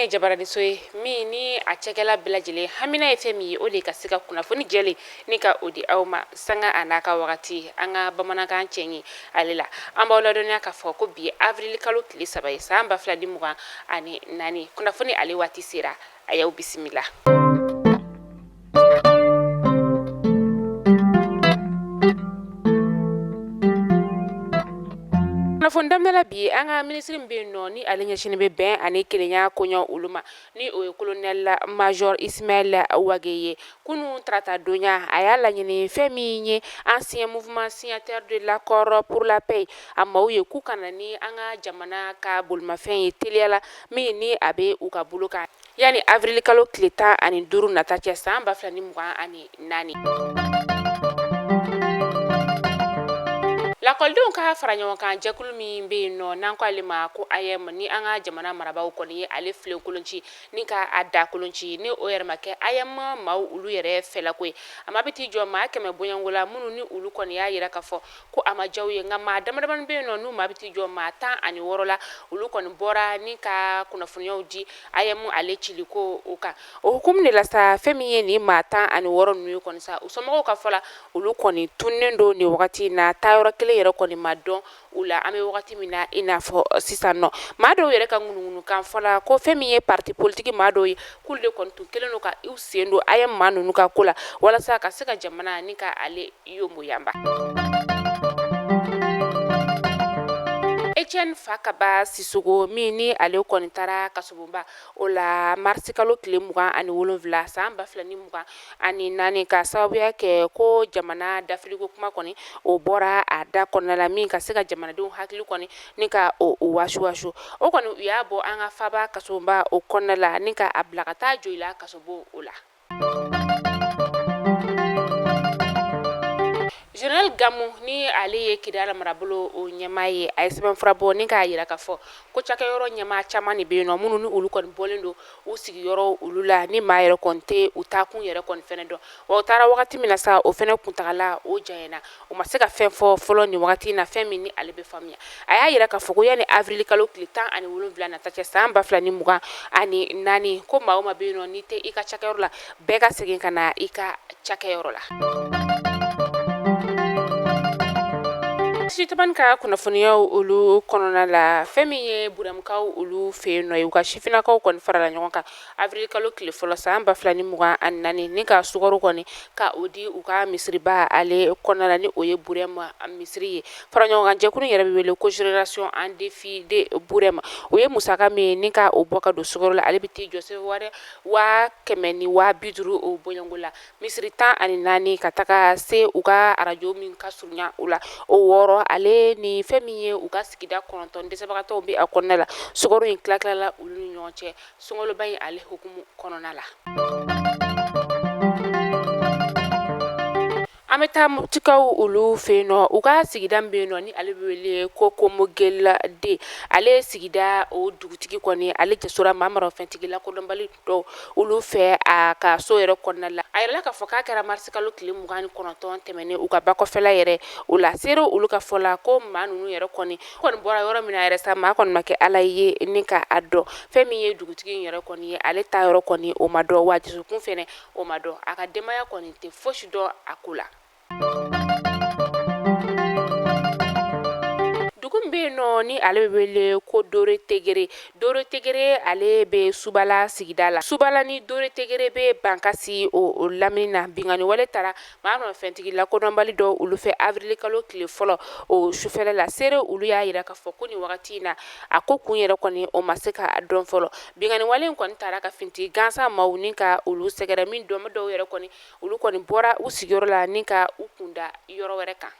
ye jabaraniso ye min ni a cɛkɛla bɛɛ lajɛlen hamina ye fɛn min ye, o de ka se ka kunnafoni jɛlen ni ka o di aw ma sanga a n'a ka wagati, an ka bamanankan cɛɲi ale la. An b'aw ladɔnniya k'a fɔ ko bi ye avril kalo tile 3 ye, san 2024. Kunnafoni ale waati sera, a y'aw bisimila. Kunnafoni daminɛ la bi, an ka minisiri min bɛ yen nɔ, ni ale ɲɛsinnen bɛ bɛn ani kelenya koɲɛ olu ma, ni o ye colonel major Ismaël Wagué ye, kunun tarata donya a y'a laɲini fɛn min ye ancien mouvement signataire de l'accord pour la paix a maaw ye, k'u ka na ni an ka jamana ka bolimafɛn ye teliya la, min ni a bɛ u ka bolo kan yanni avril kalo tile 15 nata cɛ, san 2024. Lakɔlidenw ka fara ɲɔgɔn kan jɛkulu min bɛ yen nɔ, n'an ko ale ma ko AEEM, ni an ka jamana marabaaw kɔni ye ale filen kolon ci ni ka a da kolon ci, ni o yɛrɛ ma kɛ AEEM maaw olu yɛrɛ fɛlako ye, a ma bɛ t'i jɔ maa 100 bɔɲɔgɔnko la, minnu ni olu kɔni y'a jira k'a fɔ ko a ma diya u ye. Nka maa damadamani bɛ yen nɔ, n'u maa bɛ t'i jɔ maa 16 la, olu kɔni bɔra ni ka kunnafoniyaw di AEEM ale cili ko o kan. O hukumu de la sa, fɛn min ye nin maa 16 ninnu ye kɔni sa, u somɔgɔw ka fɔ la, olu kɔni tununnen don nin wagati in na, taayɔrɔ kelen yɛrɛ kɔni ma dɔn u la an bɛ wagati min na i n'a fɔ sisan nɔ. Maa dɔw yɛrɛ ka ŋunuŋunukan fɔ la ko fɛn min ye parti politique maa dɔw ye, k'olu de kɔni tun kɛlen don ka u sen don AEEM maa ninnu ka ko la, walasa ka se ka jamana ni ka ale yonboyanba. Etienne Fakaba Sisoko min ni ale kɔni taara kasobonba o la marisi kalo tile 27, san 2024, ka sababuya kɛ ko jamana dafiliko kuma kɔni o bɔra a da kɔnɔna la, min ka se ka jamanadenw hakili kɔni ni ka o wasuwasu, o kɔni u y'a bɔ an ka faaba kasobonba o kɔnɔna la ni ka a bila ka taa Joyila kasobon o la. Général Gamu, ni ale ye Kidali marabolo o ɲɛmaa ye, a ye sɛbɛnfura bɔ ni k'a jira k'a fɔ ko cakɛyɔrɔ ɲɛmaa caman de bɛ yen nɔ, minnu ni olu kɔni bɔlen don u sigiyɔrɔ olu la, ni maa yɛrɛ kɔni tɛ u taakun yɛrɛ kɔni fɛnɛ dɔn. Wa u taara wagati min na sa, o fɛnɛ kuntagala o janyana, u ma se ka fɛn fɔ fɔlɔ nin wagati in na, fɛn min ni ale bɛ faamuya. A y'a jira k'a fɔ ko yanni avril kalo tile 17 nata cɛ, san 2024, ko maa o maa bɛ yen nɔ n'i tɛ i ka cakɛyɔrɔ la, bɛɛ ka segin ka na i ka cakɛyɔrɔ la. Sitabani ka kunnafoniyaw olu kɔnɔna la, fɛn min ye Burɛmukaw olu fɛ yen nɔ ye, u ka sifinnakaw kɔni farala ɲɔgɔn kan avril kalo tile fɔlɔ, san 2024, ni ka sukaro kɔni ka o di u ka misiriba ale kɔnɔna la, ni o ye Burɛmu misiri ye. Fara ɲɔgɔn kan jɛkulu yɛrɛ bɛ wele ko Génération en défi de Burɛmu. U ye musaka min ni ka o bɔ ka don sukaro la, ale bɛ t'i jɔ sefa wari 150 000 o bɔɲɔgɔnko la, misiri 14, ka taga se u ka arajo min ka surunya u la o 6, ale ni fɛn min ye u ka sigida 9 dɛsɛbagatɔw bɛ a kɔnɔna la. Sukaro in tila tilala olu ni ɲɔgɔn cɛ sunkaloba in ale hukumu kɔnɔna la. An bɛ taa Moptikaw olu fɛ yen nɔ, u ka sigida min bɛ yen nɔ, ni ale bɛ wele ko Komogela de, ale sigida o dugutigi kɔni, ale jasora maa maramafɛntigi lakodɔnbali dɔw olu fɛ a ka so yɛrɛ kɔnɔna la. A yirala k'a fɔ k'a kɛra marisi kalo tile 29 tɛmɛnen, u ka bakɔfɛla yɛrɛ o la. Seere olu ka fɔ la ko maa ninnu yɛrɛ kɔni bɔra yɔrɔ min na yɛrɛ sa, maa kɔni ma kɛ Ala ye ni ka a dɔn. Fɛn min ye dugutigi in yɛrɛ kɔni ye, ale taa yɔrɔ kɔni o ma dɔn, wa dusukun fɛnɛ o ma dɔn, a ka denbaya kɔni tɛ fosi dɔn a ko la. Dugu min bɛ yen nɔ, ni ale bɛ wele ko Dore Tegere, Dore Tegere ale bɛ Subala sigida la. Subala ni Dore Tegere bɛ Bankasi o lamini na. Binkanni wale taara maa maramafɛntigi lakodɔnbali dɔw olu fɛ avril kalo tile fɔlɔ o sufɛla la. Seere olu y'a jira k'a fɔ ko nin wagati in na, a ko kun yɛrɛ kɔni o ma se ka dɔn fɔlɔ. Binkanni wale in kɔni taara ka finitigi gansan maaw ni ka olu sɛgɛrɛ, min dɔn dɔw yɛrɛ kɔni olu kɔni bɔra u sigiyɔrɔ la ni ka u kunda yɔrɔ wɛrɛ kan.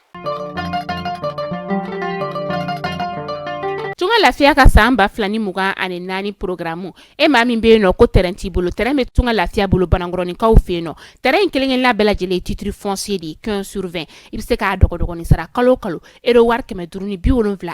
Tunga Lafiya ka san 2024 programme, e maa min bɛ yen nɔ ko terrain t'i bolo, terrain bɛ Tunga Lafiya bolo Banankɔrɔninkaw fɛ yen nɔ. Terrain in kelen-kelenna bɛɛ lajɛlen ye titre foncier de ye, 15 sur 20. I bɛ se k'a dɔgɔdɔgɔnin sara kalo o kalo, euro wari 573,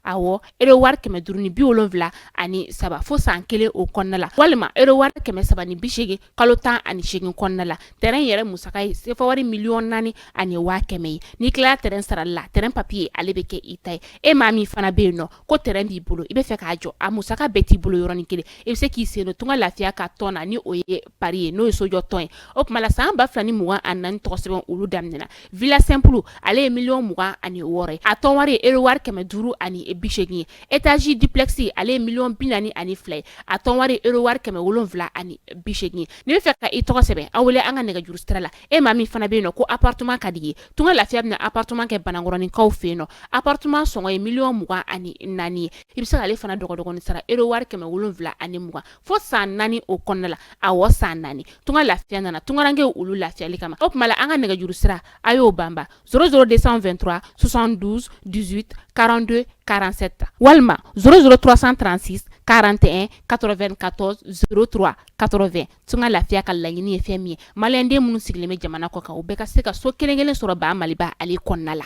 awɔ, euro wari 573 fo san kelen o kɔnɔna la, walima euro wari 380 kalo 18 kɔnɔna la. Terrain yɛrɛ musaka ye sefa wari 4 100 000 ye. N'i tilala terrain sarali la, terrain papier ale bɛ kɛ i ta ye. E maa min fana bɛ yen nɔ ko terrain b'i bolo, i bɛ fɛ k'a jɔ, a musaka bɛɛ t'i bolo yɔrɔnin kelen, i bɛ se k'i sen don Tunga Lafiya ka tɔn na, ni o ye PARI ye, n'o ye sojɔ tɔn ye. O tuma la, san 2024 tɔgɔ sɛbɛn olu daminɛna. Villa simple, ale ye miliyɔn 26 ye, a tɔn wari ye euro wari 580 ye. Étage duplex, ale ye miliyɔn 42 ye, a tɔn wari ye euro wari 780 ye. N'i bɛ fɛ ka i tɔgɔ sɛbɛn, an wele an ka nɛgɛjuru sira la. E maa min fana bɛ yen nɔ ko appartement ka di i ye, Tunga Lafiya bɛna appartement kɛ Banankɔrɔninkaw fɛ yen nɔ. Appartement sɔngɔ ye miliyɔn 24 ye. I bɛ se k'ale fana dɔgɔdɔgɔnin sara euro wari 720 fo san 4 o kɔnɔna la. Awɔ, san 4. Tunga Lafiya nana tungarankew olu lafiyali kama. O tuma la, an ka nɛgɛjuru sira, a y'o banba: 00 223 72 18 42 47 walima 00 336 41 94 03 80. Tunga Lafiya ka laɲini ye fɛn min ye, maliyɛnden minnu sigilen bɛ jamana kɔ kan, u bɛɛ ka se ka so kelen kelen sɔrɔ ba Maliba ale kɔnɔna la.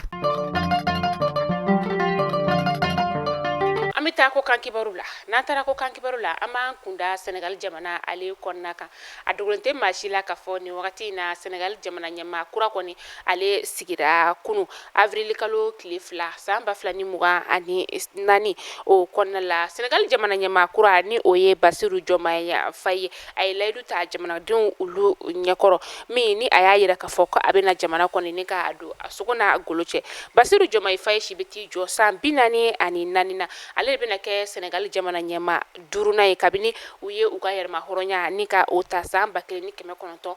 An bɛ taa kɔkan kibaru la. N'an taara kɔkan kibaru la, an b'an kunda Senegal jamana ale kɔnɔna kan. A dogolen tɛ maa si la k'a fɔ nin wagati in na, Senegal jamana ɲɛmaa kura kɔni, ale sigira kunu avril kalo tile 2 san 2024 o kɔnɔna la. Senegal jamana ɲɛmaa kura, ni o ye Basiru Jɔmaye Faye, a ye layidu ta jamanadenw olu ɲɛkɔrɔ, min ni a y'a yira k'a fɔ ko a bɛna jamana kɔni ni k'a don a sogo n'a golo cɛ. Basiru Jɔmaye Faye si bɛ t'i jɔ san 44 na. Ale de bɛna kɛ Senegal jamana ɲɛmaa duurunan ye kabini u ye u ka yɛrɛma hɔrɔnya ni ka o ta san 1960.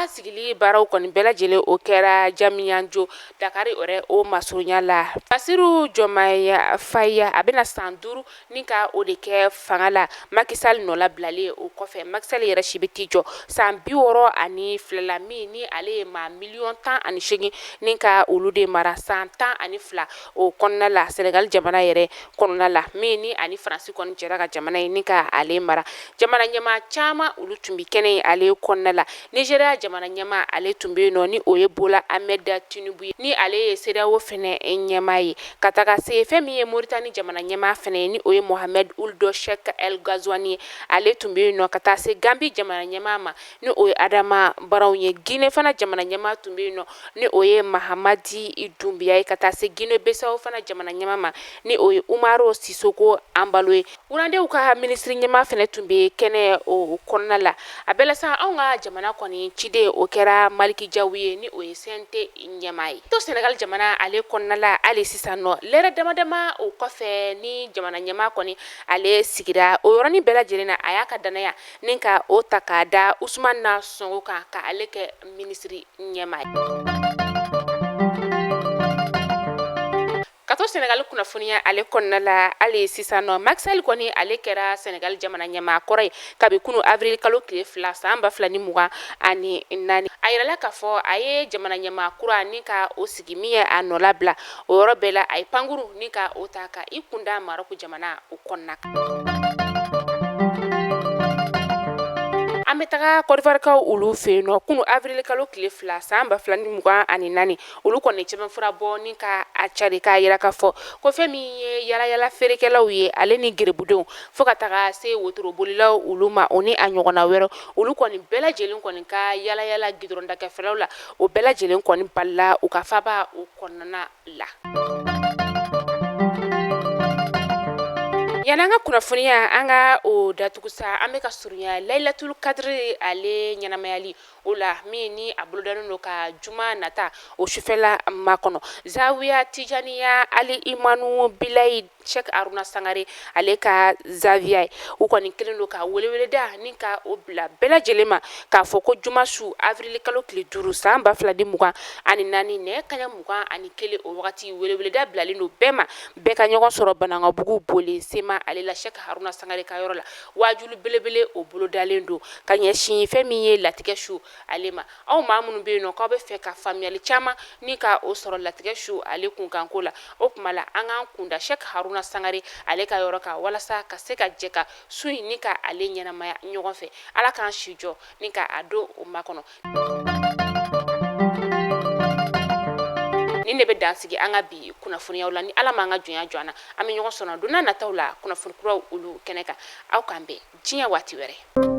Sigili baaraw kɔni bɛɛ lajɛlen, o kɛra Diamniadio, Dakar yɛrɛ o masurunya la. Basiru Jɔmaye Faye, a bɛna san 5 ni ka o de kɛ fanga la, Macky Sall nɔlabilalen o kɔfɛ. Macky Sall yɛrɛ si bɛ t'i jɔ san 62 la, min ni ale ye maa miliyɔn 18 ni ka olu de mara san 12 o kɔnɔna la, Senegal jamana yɛrɛ kɔnɔna la, min ni ani Faransi kɔni jɛra ka jamana ye ni ka ale mara. Jamana ɲɛmaa caman olu tun bɛ kɛnɛ ye ale kɔnɔna la. Nigeria jamana ɲɛmaa, ale tun bɛ yen nɔ, ni o ye Bola Ahmed Tinubu ye, ni ale ye CEDEAO fɛnɛ ɲɛmaa ye, ka taga se fɛn min ye Mauritanie jamana ɲɛmaa fɛnɛ ye, ni o ye Mohamed Ould Cheikh El Ghazouani ye, ale tun bɛ yen nɔ, ka taa se Gambie jamana ɲɛmaa ma, ni o ye Adama Barrow ye. Guinée fana jamana ɲɛmaa tun bɛ yen nɔ, ni o ye Mahamadi Doumbouya ye, ka taa se Guinée Bissau fana jamana ɲɛmaa ma, ni o ye Umaro Sissoco Embaló ye. Rwandaw ka minisiri ɲɛmaa fana tun bɛ kɛnɛ o kɔnɔna la. A bɛɛ la sa, anw ka jamana kɔni ciden, o kɛra Maliki Jaw ye, ni o ye CNT ɲɛmaa ye. To Senegal jamana ale kɔnɔna la hali sisan nɔ, lɛrɛ dama dama o kɔfɛ ni jamana ɲɛmaa kɔni ale sigira, o yɔrɔnin bɛɛ lajɛlen na, a y'a ka danaya ni ka o ta k'a da Ousmane Sonko kan, ka ale kɛ minisiri ɲɛmaa ye. Ka to Senegal kunnafoniya ale kɔnɔna la hali sisan nɔ, Macky Sall kɔni, ale kɛra Senegal jamana ɲɛmaa kɔrɔ ye kabi kunu avril kalo tile 2 san 2024. A yirala k'a fɔ a ye jamana ɲɛmaa kura ni ka o sigi, min ye a nɔ labila. O yɔrɔ bɛɛ la, a ye pankuru ni ka o ta ka i kunda Maroc jamana o kɔnɔna kan. An bɛ taga Côte d'Ivoire olu fɛ yen nɔ. Kunu avril kalo tile 2 san 2024, olu kɔni sɛbɛnfura bɔ ni ka a cari k'a yira k'a fɔ ko fɛn min ye yalayala feerekɛlaw ye, ale ni gerebudenw, fo ka taga se wotorobolila olu ma, o ni a ɲɔgɔnna wɛrɛ, olu kɔni bɛɛ lajɛlen kɔni ka yalayala gidɔrɔn dakɛfɛlaw la, o bɛɛ lajɛlen kɔni balila u ka faba o kɔnɔna la. Yanni an ka kunnafoniya an ka o datugu sa, an bɛ ka surunya Laylatul Kadiri ale ɲɛnamayali o la, min ni a bolodalen don ka juma nata o sufɛla makɔnɔ. Zawiya Tijaniya Ali Imanu Bilayi, Cheikh Haruna Sangare ale ka zawiya ye, u kɔni kelen don ka weleweleda ni ka o bila bɛɛ lajɛlen ma k'a fɔ ko juma su avril kalo tile 5 san 2024, nɛgɛ kaɲa 21, o wagati weleweleda bilalen don bɛɛ ma, bɛɛ ka ɲɔgɔn sɔrɔ Banankabugu bole sema ale la, Cheikh Haruna Sangare ka yɔrɔ la. Waajuli belebele o bolodalen don ka ɲɛsin fɛn min ye latigɛ su ale ma. Aw maa minnu bɛ yen nɔ k'aw bɛ fɛ ka faamuyali caman ni ka o sɔrɔ latigɛ su ale kunkanko la, o tuma la an k'an kunda Cheikh Haruna Sangare ale ka yɔrɔ kan, walasa ka se ka jɛ ka su in ni ka ale ɲɛnamaya ɲɔgɔn fɛ. Ala k'an si jɔ ni ka a don o makɔnɔ. Nin de bɛ dan sigi an ka bi kunnafoniyaw la. Ni Ala m'an ka jɔnya jɔ an na, an bɛ ɲɔgɔn sɔrɔ don n'a nataw la kunnafoni kuraw olu kɛnɛ kan. Aw k'an bɛn diɲɛ waati wɛrɛ.